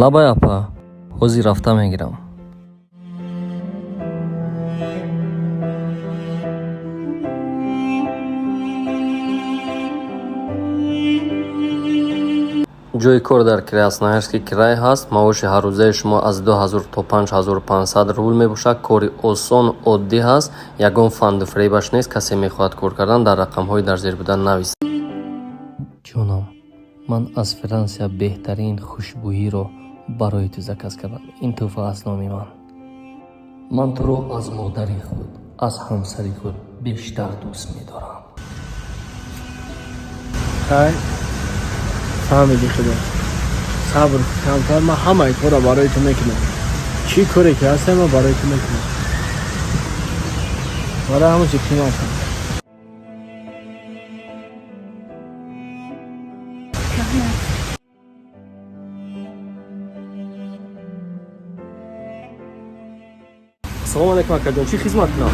Лабай, апа, ҳозир рафта мегирам. Ҷойи кор дар Красноярский край ҳаст. Маоши ҳаррӯзаи шумо аз 2000 то 5500 рубл мебошад. Кори осон, оддӣ ҳаст, ягон фанду фиребаш нест. Касе мехоҳад кор кардан, дар рақамҳои дар зер буда нависад. Ҷонам, ман аз Франсия беҳтарин хушбӯиро барои ту заказ кардам. Ин тӯҳфа аз номи ман. Ман туро аз модари худ, аз ҳамсари худ бештар дӯст медорам. Хай, фаҳмиди, худо, сабр камтар. Ман ҳамаи корро барои ту мекунам. Чӣ коре ки ҳастам, ман барои ту мекунам. Барои ҳамон чи қиматам. Раҳмат. Ассалому алайкум, акаҷон, чӣ хизмат кунам?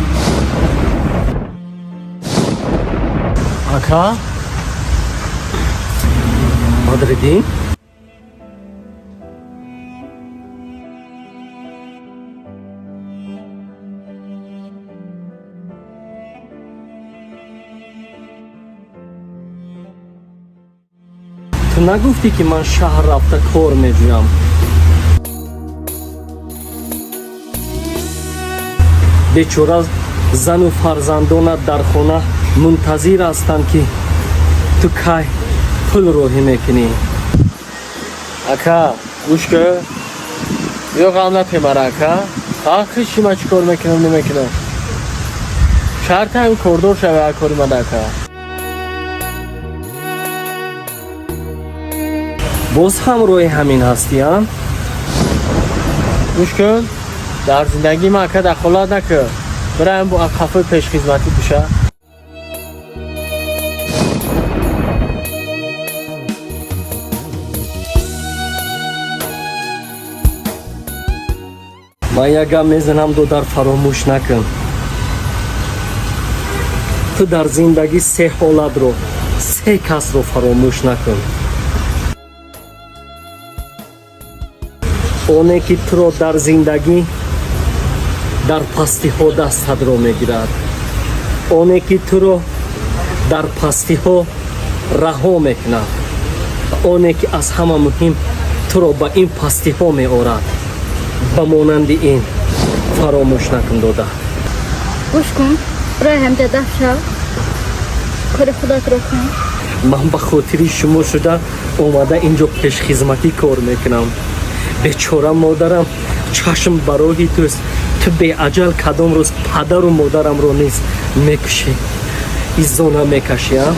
Ака. Бадриддин. Ту нагуфтӣ, ки ман шаҳр рафта кор меҷӯям? Бечора зану фарзандонат дар хона мунтазир ҳастанд, ки ту кай пул роҳӣ мекунӣ. Ака, гӯш кӯ, ё ғам напемара, ака. Ахи, ман чӣ кор мекунам, намекунам, шарти ҳамин кордор шава, кори ман, ака. Боз ҳам роҳи ҳамин ҳастӣ, а? Гӯш кун, дар зиндагии ман, ака, дахолат накун. Бираем, бо қафои пешхизматӣ биша. Ман як гап мезанам, додар, фаромӯш накун. Ту дар зиндагӣ се ҳолатро, се касро фаромӯш накун: оне ки туро дар зиндагӣ дар пастиҳо дастатро мегирад, оне ки туро дар пастиҳо раҳо мекунад ва оне ки аз ҳама муҳим туро ба ин пастиҳо меорад. Ба монанди ин фаромӯш накун, дода. Гӯш кун, рои ҳамҷа даф шав, кори худатро кун. Ман ба хотири шумо шуда омада инҷо пешхизматӣ кор мекунам. Бечора модарам чашм ба роҳи туст. Ту беаҷал кадом рӯз падару модарамро низ мекушӣ, иззона мекашӣ, а?